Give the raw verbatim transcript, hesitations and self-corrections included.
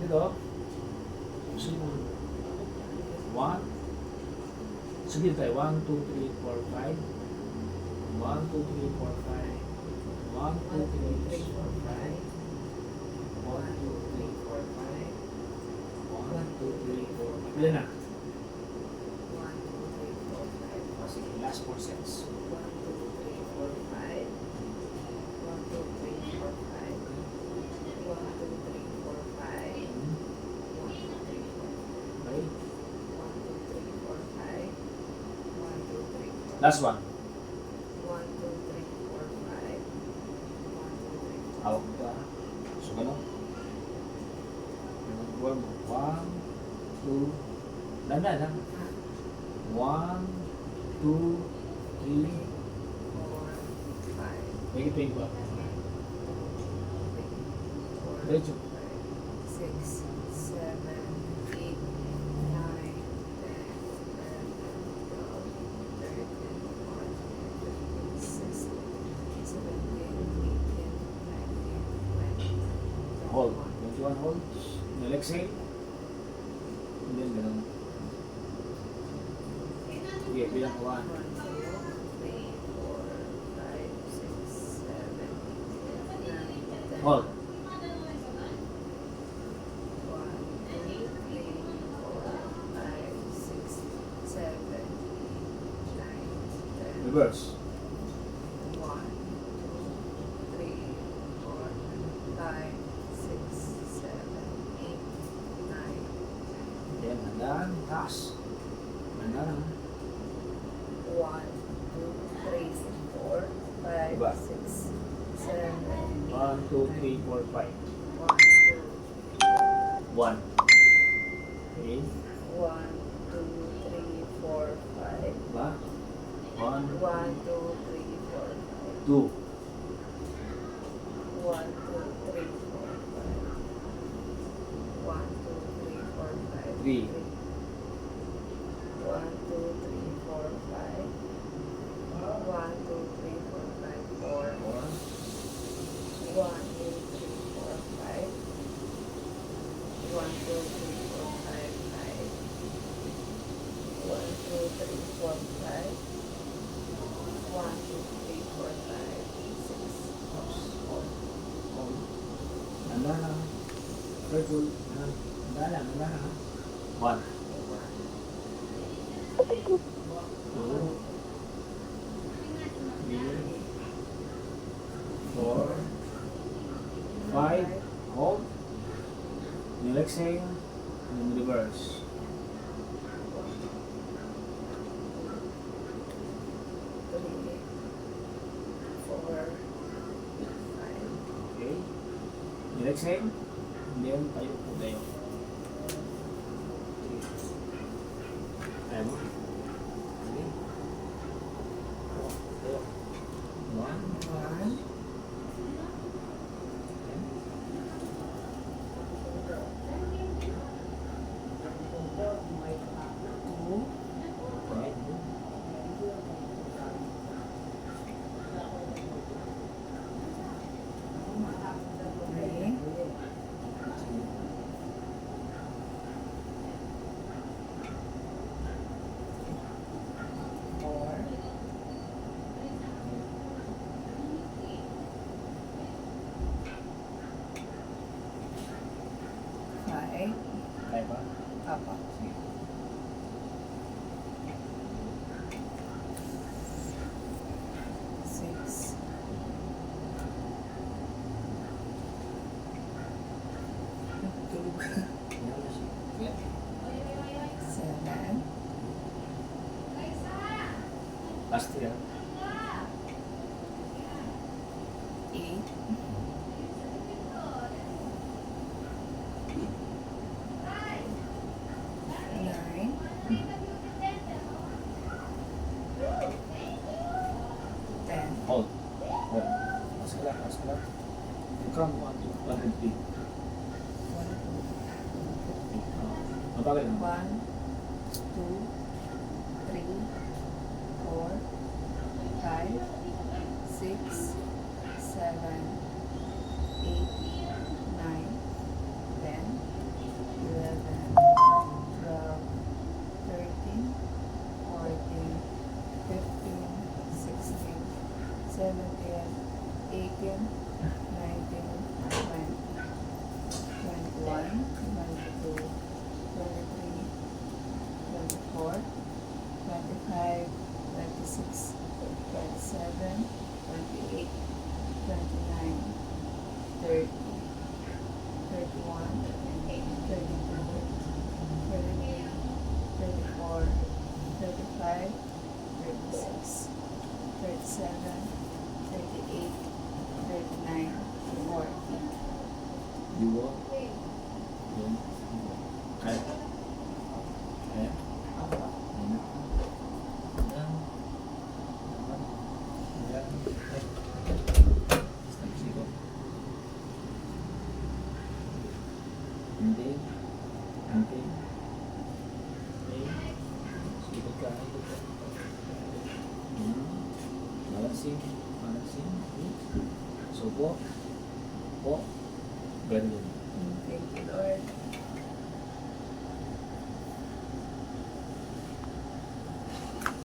Ito. Sige. One. Sige tayo. One, two, three, four, five. One, two, three, four, five. One, two, three, four, five. One, two, three, four, five. One, two, three, four, five. Pila na? One, two, three, four, five. O, sige, last four sets. One, two, three, four, five. One, two, three, four, five. One, two, three, four, five. One, two, three, four, five. Okay. One, two, three, four, five. One, two, three, four, five. Last one. One, two, three, four, five. One, two, three, four, five. Hawak ka. So, ganun. One, two. Dandan lang. One, two, three. Four, five. Pwede pa iba. Diretso. Six, seven, eight, nine, ten, eleven, twelve, thirteen, fourteen, fifteen, sixteen, seventeen, eighteen, nineteen, twenty, twenty-one. Hold. Twenty-one, hold. Exhale. And then, ganun. Sige, bilang one. One, two, three, four, five, six, seven, eight, nine, ten. Hold. One, two, three, four, five, six, seven, eight, nine, ten. Reverse. One, two, three, four, five, six, seven, eight, nine, ten. Yan, dandan, taas. Dandan. One, two, three, four, five, six, seven, eight, nine. One, two, three, four, five. One, two, three, four. One. Okay. One, two, three, four, five. Ba? One. One, two, three, four, five. Two. One, two, three, four, five. One, two, three, four, five. Three. Three. One, two, three, four, five. One, two, three, four, five, four. Four. One, two, three, four, five. One, two, three, four, five, five. One, two, three, four, five. One, two, three, four, five, six. Oops. Oh. Oh. Dandan lang. Careful. Dandan lang, dandan lang. One. Two. Three. Four. Five. Hold. Exhale. And reverse. Three, four, five. Okay. Exhale. And then, tayo po tayo. Okay. Kaya mo? Okay. Tayo. One. One. Two. Three. Four. Five. Five, ah? Apat. Sige. Six. Tulog. Yan, sige. Yan. Seven. Last year. Eight. Nine. Ten. Hold. Hold. Mas ka lang, mas ka lang. Ikaw, one, two, one, two, three. One, two, three, four, five. Mabagal lang. One, two, three, four, five, six, seven, eight, nine, ten, One, twenty-two, twenty-three, twenty-four, twenty-five, twenty-six, twenty-seven, twenty-eight, twenty-nine, thirty, thirty-one, thirty-two, thirty-three, thirty-four, thirty-five, thirty-six, thirty-seven, thirty-eight, thirty-nine, forty. You walk? Yan. Kaya? Kaya? Yan. Yan. Yan. Basta, sige. Inhale. Inhale. Inhale. Ikot ka, ikot ka. Hmm. Balancing, balancing. So, po. Po. Ganun. Thank you, Lord.